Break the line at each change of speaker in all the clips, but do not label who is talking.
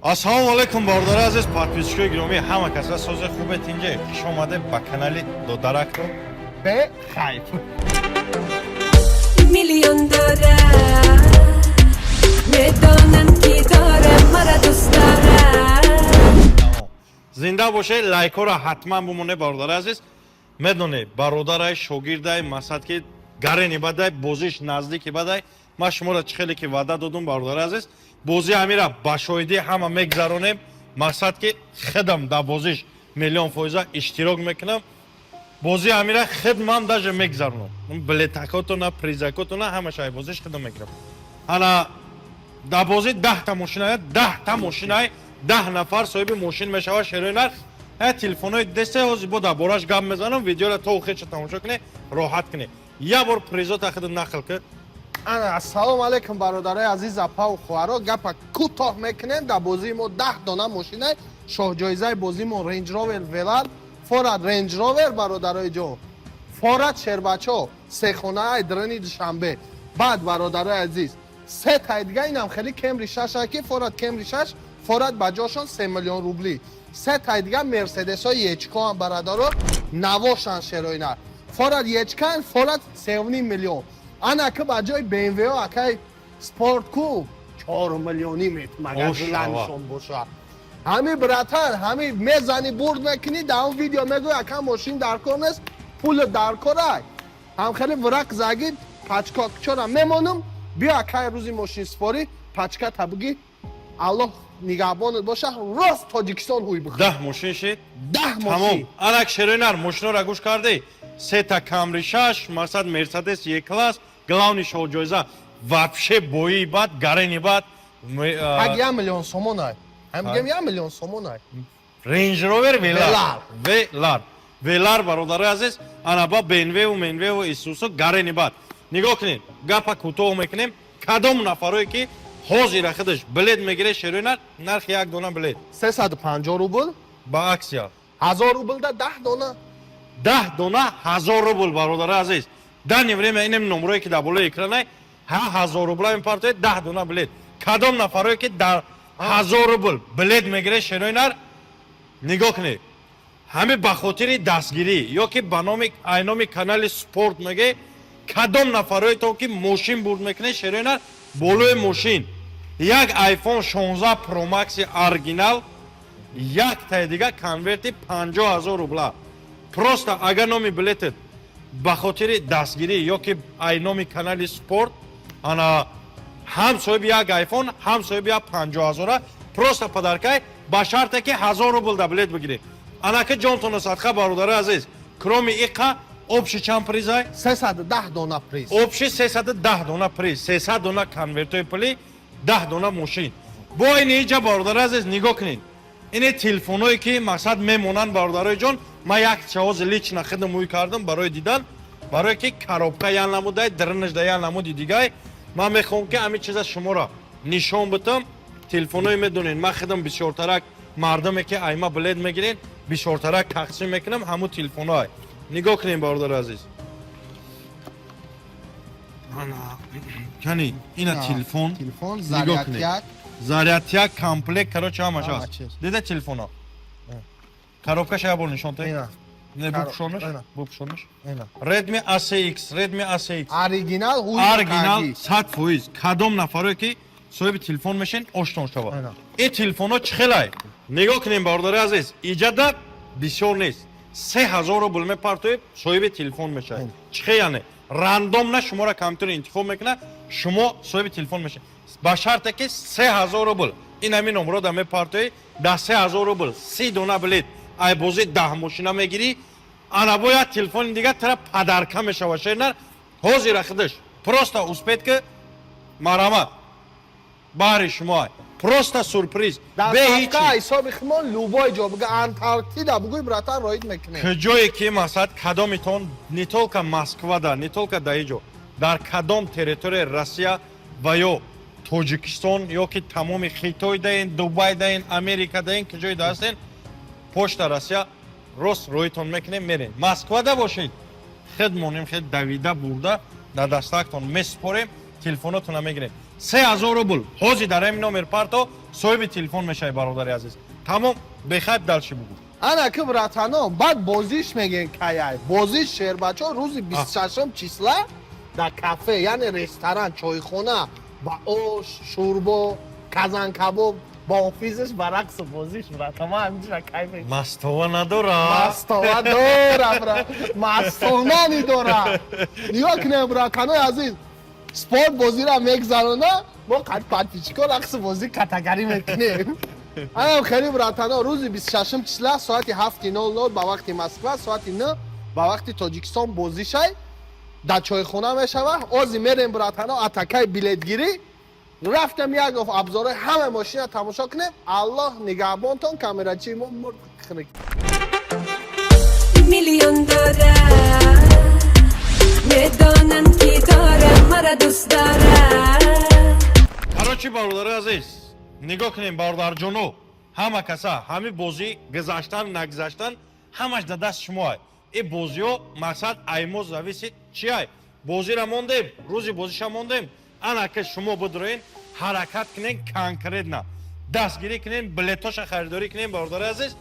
Ассалому алайкум, бародари азиз, подписчикои гиромӣ, ҳама каса сози хубе, тинҷе. Хуш омадед ба канали Додаракто.
Бе хайп.
Миллион дорам, медонам, ки дорам, мара дӯст дорам.
Тамом. Зинда бошед, лайкҳоро ҳатман бимонед, бародари азиз. Медонед, бародарай, шогирдай, масад ки гарени бадай, бозиш наздики бадай. Ман шуморо чӣ хеле ки ваъда додум, бародари азиз, бозӣ ҳамира ба шоҳидӣ ҳама мегзаронем. Мақсад ки худам дар бозиш миллион фоиза иштирок мекунам. Бозӣ ҳамира хидмам даже мегзаронам. Билетакотона, призакотона, ҳамаша ай бозиш худам мегирам. Ана дар бозӣ 10-та мошина, 10-та мошинай, 10 нафар соҳиби мошин мешавад, шерои нарх. Ҳа, телефонҳои десе ҳозир бо дар бораш гап мезанам. Видеоро то охирша тамошо кунед, роҳат кунед. Як бор призота худ нақл кун.
Ана, ассалому алайкум, бародарои азиз, апаву хоҳаро. Гапа кӯтоҳ мекунем: дар бозии мо 10 дона мошинай. Шоҳҷоизаи бозии мо Range Rover Velar, форад Range Rover, бародарои ҷон, форад шербачо, сехонаи драни Душанбе. Баъд, бародарои азиз, се тай дига инам хеле Кемри шаша, ки форад Кемри шаш, форад ба ҷошон 3 миллион рубли. Се тай дига Мерседесҳои ечкоам, бародаро, навошан, шероина, форад ечкан, форад 3,5 миллион. Ана ки ба ҷои БМВ акай спортку 4 миллионӣ метмагар
Ош,
ланшон боша. Ҳами, братан, ҳами мезани, бурд мекунӣ, дар он видео мегӯй: «Ака, мошин дар кор нест, пул дар корай». Ҳам хеле врақ заги пачка чора мемонам. Биё, акай, рӯзи мошинсупорӣ пачка табуги. Аллоҳ нигаҳбонат боша, рост Тоҷикистон ҳуй бихӯр.
10 мошин шид.
10
Тамом.
мошин.
Анак, шерои нар, мошиноро гӯш кардӣ: сета Камри шаш, мақсад Мерседес Е класс, главный шоҳҷоиза вообще бои бад, гарени бад.
Аг 1 миллион сомонай, ҳам мегем, 1 миллион сомонай.
Range Rover Velar.
Velar.
Velar. Velar, бародари азиз, ана ба BMW-ву МНВ-ву Исусу гарени бад. Нигоҳ кунед, гапа кӯтоҳ мекунем. Кадом нафарое ки ҳозира худаш билет мегиред, шерои нар, нархи як дона билет?
350 рубл.
Ба аксия.
1000 рубл да 10 дона.
10 дона 1000 рубл, бародари азиз. Данный время инем номрое ки дар болои экранай, ҳа, 1000 рубла мепартоед, 10 дона билет. Кадом нафарое ки дар 1000 рубл билет мегиред, шерои нар, нигоҳ кунед, ҳаме ба хотири дастгирӣ ё ки ба номи айноми канали Спорт меге, кадом нафароетон ки мошин бурд мекунед, шерои нар, болои мошин як iPhone 16 Pro Max оригинал, як таи дига конверти 50 000 рубла. Просто агар номи билетет ба хотири дастгирӣ ё ки айноми канали Спорт, ана ҳам соҳиби як айфон, ҳам соҳиби як 50 ҳазора, просто подаркай, ба шарте ки 1000 рубл да билет бигиред. Анаки ҷонтону садқа, бародари азиз, кроме иқа общий чанд призай?
310 дона приз.
Общий 310 дона приз: 300 дона конвертҳои пулӣ, 10 дона мошин. Бо ин иҷа, бародари азиз, нигоҳ кунед, ине телефонҳое ки мақсад мемонанд. Бародарои ҷон, ман як чаҳози лично хидм ӯй кардам барои дидан, барое ки коробка як намудай, дрнажда як намуди дигай. Ман мехоҳам, ки ҳамин чиза шуморо нишон битам. Телефонҳое, медонед, ман хидм бисёртарак мардуме ки айма билет мегирен, бисёртарак тақсим мекунам ҳамун телефонҳое. Нигоҳ кунем, бародари азиз. Ана, кани, ина телефон.
Телефон.
Нигоҳ кунед.
Зарядтяк.
Зарядтяк, комплект, короче, ҳамаш
Ҳама
ҳаст.
чиз.
Дида, телефоно, коробкаша як бор нишон те.
Ина.
Не, бупӯшонаш.
Ина.
Бупӯшонаш.
Ина.
Redmi A3X, Redmi A3X.
Оригинал ҳуй.
Оригинал 100%. Кадом нафарое ки соҳиби телефон мешен, оштон шава.
Ина.
Ин телефонҳо чӣ хелай? Нигоҳ кунем, бародари азиз, иҷада бисёр нест, 3000 рубл мепартоед, соҳиби телефон мешавед.
Ина.
Чӣ хел? Яъне рандомно шуморо компютер интихоб мекунад, шумо соҳиби телефон мешавед, ба шарте ки 3000 рубл ин ҳамин номро да мепартоӣ. Дар 3000 рубл 30 дона билет ай бозӣ 10 мошина мегирӣ. Ана бояд телефони дига тара подарка мешава. Шернар, ҳозира худаш просто успеть ки марамат баҳри шумо, просто сюрприз, бе
Дар
ҳичи.
ҳисоби химон любой ҷо буга, Антарктида бугӯй, братан, роид мекунем.
Куҷое ки мақсад кадомитон, не только Москвада, не только дар иҷо, дар кадом территорияи Россия ва ё Тоҷикистон ё ки тамоми Хитой даен, Дубай даен, Америка даен, куҷое да ҳастен, Почта Россия рост роитон мекунем, мерем. Москвада бошед, хед монем, хед давида бурда дар дастактон месупорем, телефонотона мегирем. 3000 рубл ҳозир дар ҳамин номер парто. Соҳиби телефон мешавӣ, бародари азиз. Тамом, бехайб, дальше бугӯ.
Ана ки, братано, баъд бозиш мегӯем каяй. Бозиш, шербачо, рӯзи 26 числа дар кафе, яъне ресторан, чойхона, ба ош, шӯрбо, казанкабоб, ба офизиш, ба рақсу бозиш. Брата, ма ҳаминҷа кайф.
Мастова надора?
Мастова дора, бра, мастонани дора. Нигоҳ кунем, братанои азиз, спорт бозира мегзарона, мо қад подписчико рақсу бозӣ катагарӣ мекунем. Анам хеле, братано, рӯзи 26 числа соати 7:00 ба вақти Москва, соати 9 ба вақти Тоҷикистон бозишай дар чойхона мешава. Ози мерем, братано, атакаи билетгирӣ рафтем, як обзорои ҳама мошина тамошо кунем. Аллоҳ нигаҳбонтон. Камерачии мо мурд хирик.
Миллион дорад, медонам, ки дорам, мара дӯст дорад.
Короче, бародари азиз, нигоҳ кунем, бародарҷоно, ҳама каса ҳами бозӣ гузаштан, нагузаштан ҳамаш дар даст шумоай. И бозиҳо мақсад аймо зависит чиай. Бозира мондем, рӯзи бозиша мондем. Ана ки шумо бидроен, ҳаракат кунен, конкретно дастгирӣ кунен, билетоша харидорӣ кунен, бародари азиз.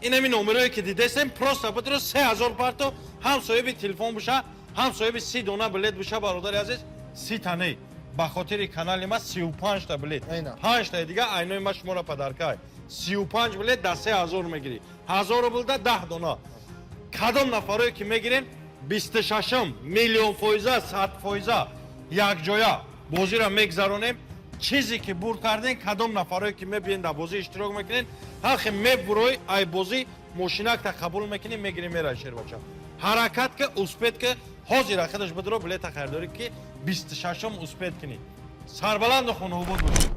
Инами номерое ки дидестем, просто бидро, 3000 парто, ҳам соҳиби телефон буша, ҳам соҳиби 30 дона билет буша. Бародари азиз, 30 тане ба хотири канали ма 35-та билет,
Айна.
панҷтаи дига айнои ма шуморо подаркай. 35 билет дар 3000 мегирӣ, 1000 рубл да 10 дона. Кадом нафарое ки мегирем, 26-м миллион фоиза, 100% якҷоя бозиро мегзаронем. Чизе ки бурд кардем, кадом нафарое ки мебиен, дар бозӣ иштирок мекунен, ҳархе мебурой ай бозӣ, мошинакта қабул мекунем, мегирем, мерай. Шербача, ҳаракат ки, успеть ки, ҳозир худаш бидро, билета харидорӣ ки, 26-м успеть кунӣ. Сарбаланду хонаобод бошед.